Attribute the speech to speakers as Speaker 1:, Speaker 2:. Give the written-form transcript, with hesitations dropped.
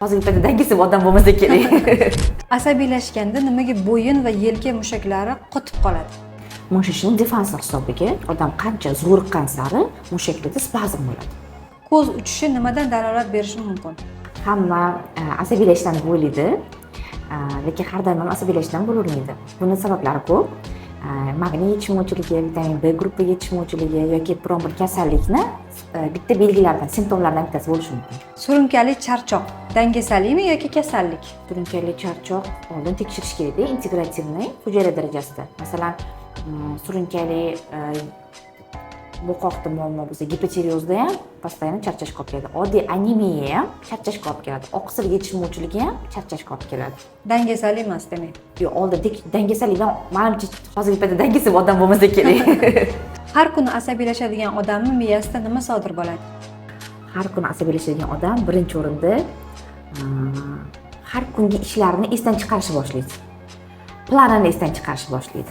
Speaker 1: Hozirgi paytda dangasa odam bo'lmasa kerak.
Speaker 2: Asabiylashganda nimaga bo'yin va yelka mushaklari qotib qoladi?
Speaker 1: Мышечный дефенс hisobiga odam qancha zo'riqqan sari mushaklarda spazm bo'ladi.
Speaker 2: Ko'z uchishi nimadan dalolat berishi mumkin?
Speaker 1: Hamma asabiylashishdan deb o'ylaydi, lekin har doim ham asabiylashishdan bo'lavermaydi. Buni sabablari ko'p. Magniy yetishmovchiligi, vitamin B gruppa yetishmovchiligi yoki biron bir kasallikni bitta belgilaridan, simptomlaridan bittasi bo'lishi mumkin.
Speaker 2: Surunkali charchoq dangasalikmi yoki kasallik?
Speaker 1: Surunkali charchoq oldin tekshirish kerakda, интегративный, hujayra darajasida. Masalan, surunkali bo'qoqda muammo bo'lsa, gipotireozda ham постоянно charchashga olib keladi, oddiy anemiya ham charchashga olib keladi, oqsil yetishmovchiligi ham charchashga olib keladi.
Speaker 2: Dangasalik emas demak.
Speaker 1: Yo'q, oldin dangasalikdan, manimcha, hozirgi paytda dangasa odam bo'lmasa kerak.
Speaker 2: Har kuni asabiylashadigan odamni miyasida nima sodir bo'ladi?
Speaker 1: Har kuni asabiylashadigan odam birinchi o'rinda har kungi ishlarini esdan chiqarishni boshlaydi, planini esdan chiqarishni boshlaydi.